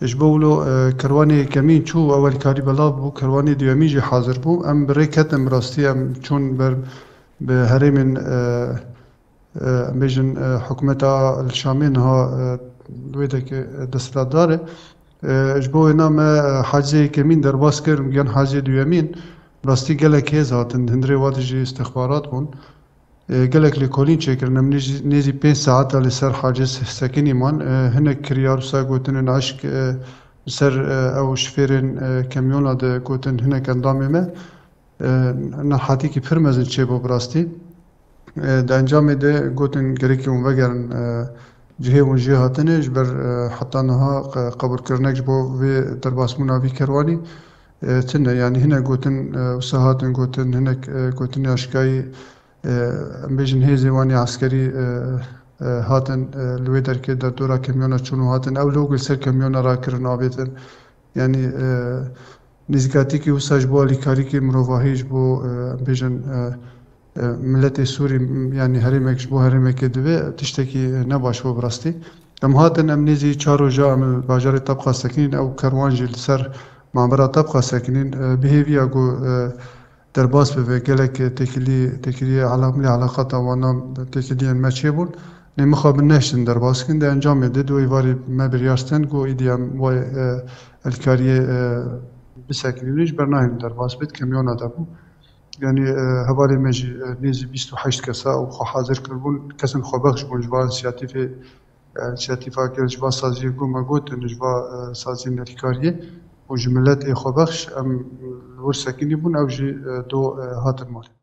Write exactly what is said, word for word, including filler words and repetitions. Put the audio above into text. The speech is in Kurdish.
Ji bo wilo, e, kerwanê yekemîn çû, ew alîkarî belav bû, kerwanê duyemîn jî hazir bû. Em bi rê ketin, bi rastî em çûn ber bi herêmên, e, e, em bêjin, e, hikûmeta li Şamê niha, e, wê deke, e, desthilatdar e. E, ji bo wêna me, e, hacê yekemîn derbas kir, yan hacê duyemîn, bi rastî gelek hêz hatin, hundirê wan jî istixbarat bûn. E, gelek lêkolîn çêkirin. Em nêzî, nêzî pênc saeta li ser hacê se-, sekinî man. E, hinek kiryar wisa gotinên eşk, e, li ser, e, ew şifêrên, e, kemyona de gotin hinek endamê me. E, Nerehatîkî pir mezin çêbû bi rastî. E, di encamê de gotin gerekî hûn vegerin, e, cihê hûn jê hatine, ji ber, e, heta niha qe-, qebûlkirinek ji bo vê derbasbûna vî kerwanî, e, tune. Yanî hinek gotin, e, wisa hatin gotin, hinek, e, gotinê aşkayî, e, em bêjin hêzê wan ê eskerî, e, e, hatin, e, li wê derkê derdora kemyona çûn û hatin. Ew log li ser kemyona rakirin avêtin. Yanî, e, nêzîkatîkî wisa ji bo alîkarîkê mirovahî, ji bo, e, em bêjin, e, e, miletê Sûrî, m-, yanî herêmek ji bo herêmekê divê tiştekî, e, ne baş bû bi rastî. Em hatin, em nêzî çar roja em li bajarê Tabqa sekinîn, ew kerwan jî li ser mabera Tabqa sekinîn, e, bi hêviya ku, e, derbas bibe, gelek têkilî, têkiliyê elamlê eleqata wana têkiliyên me çêbûn. Lê mixabin neştin derbas kin, di encamê de di wê varî me biryar stend ku îdî em wê, e, alîkariyê, e, bisekinînin, ji ber nahêlin derbas bit, kemyona de bû. Yanî, e, hevalê me jî, e, nêzî bîst û heşt kesa û xwe hazir kiribûn, kesên xwebexş bûn ji van siyatîfê, e, siyatîfa gel ji van saziyê ku me gotin, ji van, e, saziyên alîkariyê û ji miletê xwebexş em li wir sekinî bûn, ew jî, e, do, e, hatin malê.